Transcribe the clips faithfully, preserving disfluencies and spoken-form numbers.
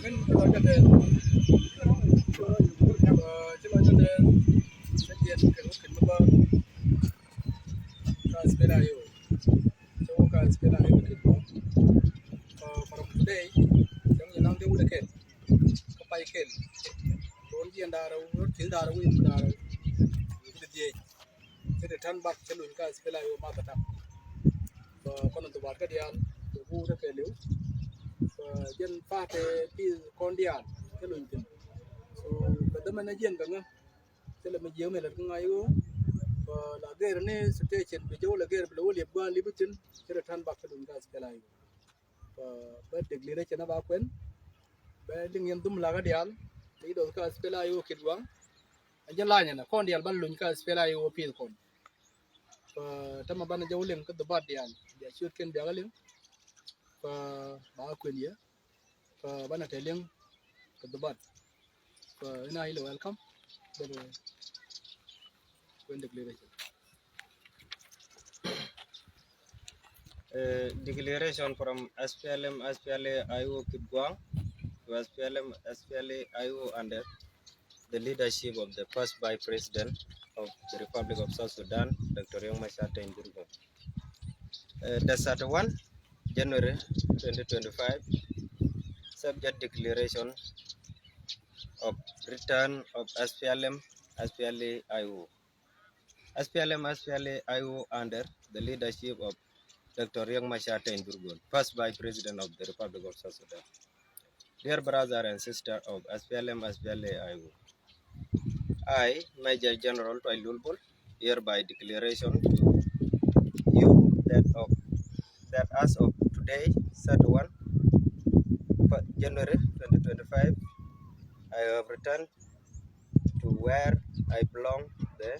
Min ci lɔc kɛ tɛth. Ci lɔc kɛ tɛth. Ci lɔc kɛ tɛth. Ci lɔc kɛ tɛth. Ka S P L A I O. Ci wä ka S P L A I O kɛ tɛth. From today, cäŋ yɛ naŋ dee wut ɛ kɛl. Kä pay kɛl. Ron jiɛn da̱rä wut, til da̱rä wut, da̱rä wut. Ci di dhiec. Ci di tän bak ci luny ka S P L A I O math attack. Fa kɔn in thubat kä diaal kɛ guut kä kɛ liw. Fa jɛn pa̱a̱tɛ pi̱i̱th kɔn diaal ci luny thi̱n. So kɛ dhämɛ ni jiɛn bɛ ŋä ci lɛ mi jiɛk mi lät kä ŋa̱c ɣöö fa la gɛr ni situation bi jɛ wä lɛ gɛr bi lɛ wä liɛp gua̱a̱n li̱p thi̱n ci di tän bak ci luny ka S P L A I O. Fa bä declaration a ba kuɛn bɛ liŋ yɛn dhum lakä diaal. Ti dɔth ka S P L A I O kit gua̱a̱ŋ. Ɛ jɛ lany ɛnɛ kɔn diaal ban luny ka S P L A I O pi̱i̱th kɔn. Fa tämɛ banɛ jɛ wä liŋ kä dhubat diaal bia ciötkiɛn biakä liŋ. Fa ba kuën yɛ fa banɛ tɛ liŋ kä dhubat. Fa ina ilɛ welcome. Bɛ kuën declaration. Uh, declaration from S P L M, S P L A I O Kitgwang to S P L M, S P L A I O under the leadership of the first Vice President of the Republic of South Sudan, Doctor Riek Machar Teny Dhurgon. Uh, the thirty-one January twenty twenty-five, subject declaration of return of S P L M, S P L A I O. S P L M, S P L A I O under the leadership of Doctor Riek Machar Teny Dhurgon, first Vice President of the Republic of South Sudan. Dear brother and sister of S P L M, S P L A I O, I, Major General Tuay Lulbol, hereby declaration to you that of that as of today, thirty-one January twenty twenty-five, I have returned to where I belong, the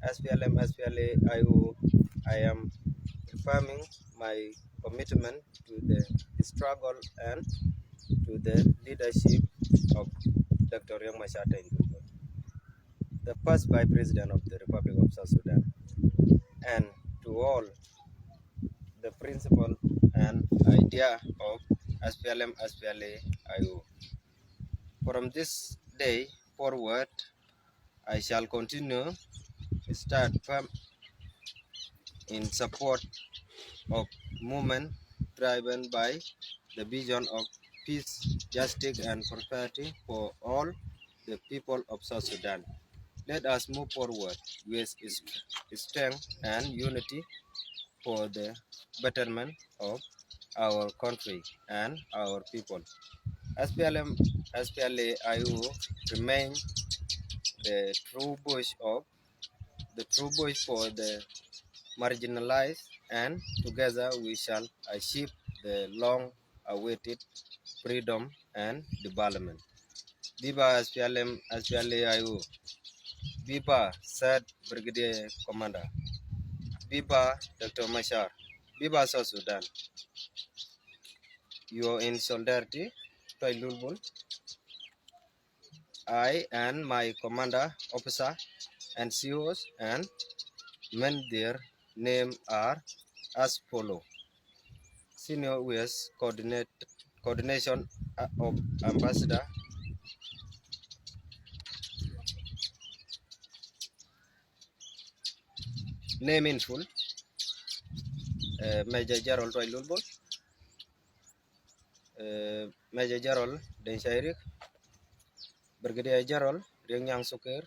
S P L M, S P L A I O. I am confirming my commitment to the struggle and to the leadership of Doctor Riek Machar Teny Dhurgon, the first Vice President of the Republic of South Sudan, and to all the principle and idea of S P L M, S P L A I O. From this day forward, I shall continue to stand firm in support of movement driven by the vision of peace, justice, and prosperity for all the people of South Sudan. Let us move forward with strength and unity for the betterment of our country and our people. S P L M, S P L A I O remain the true voice of the true voice for the marginalized, and together we shall achieve the long-awaited freedom and development. Viva S P L M, S P L A I O. Viva third Brigadier Commander. Viva Doctor Machar. Viva South Sudan. You are in solidarity, Tuay Lulbol. I and my commander, officer, and C Os, and men, their name are as follow. Senior with coordinate, coordination, uh, of ambassador. Name in full, uh, Major General Tuay Lulbol, uh, Major General Deng Shairik, Brigadier General Riek Nyang Suker,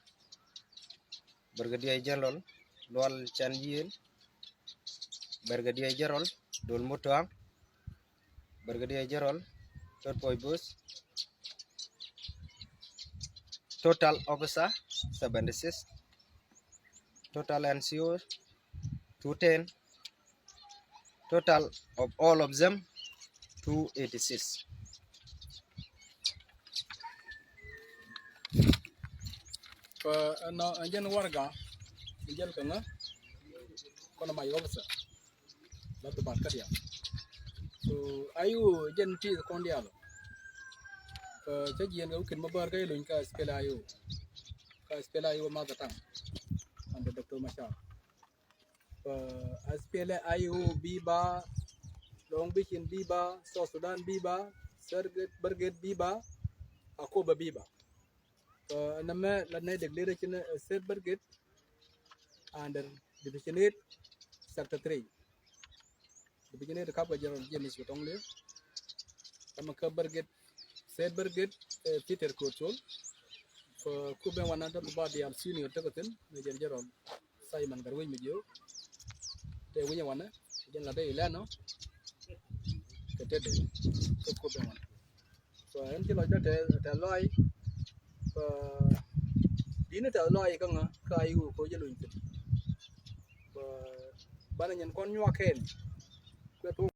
Brigadier General Lual Chan Yin, Brigadier General Dol Mutuang, Brigadier General Tot Poi Bus, total officer seventy-six, total N C O two ten, total of all of them two eighty-six. Fa ɛnɔ ɛn jɛn warga ɛn jɛn kɛ ŋä kɔnɔ ma yɔbsɛ la thubat kä diaal. So ayu jɛn ti kɔn diaal. Fa cä jiɛn kɛ wikin ma bär kä ilony kä S P L A I O, kä S P L A I O mother tongue under Doctor Machar. Fa S P L A I O viva, Long Beach in viva, South Sudan viva, Third Brigade, Brigade Biba, Akoba Biba. Nɛmɛ la nɛy declaration, third Brigade under Division eight, Sector three. Division eight kap kɛ General James Tɔŋ Liu. Tama kä Brigade, third Brigade, Peter Kuot Col. Kɛ kup ben wanɛ dɔ̱ŋ ba diaal senior tekɛ thi̱n, Major General Simon Garweny Majiok. Tɛ wi̱nyɛ wanɛ, jɛn la dee ilɛn ɔ. Kɛ tɛt dee kɛ kup ben wanɛ. So ɛn ci lɔcdä tɛ, tɛ lɔac. Di̱t ni tɛ lɔac kä ŋa, kä a i̱ wä koc jɛ luny thi̱n. Banɛ nyin kɔn nyuak kɛn. Kuɛ thok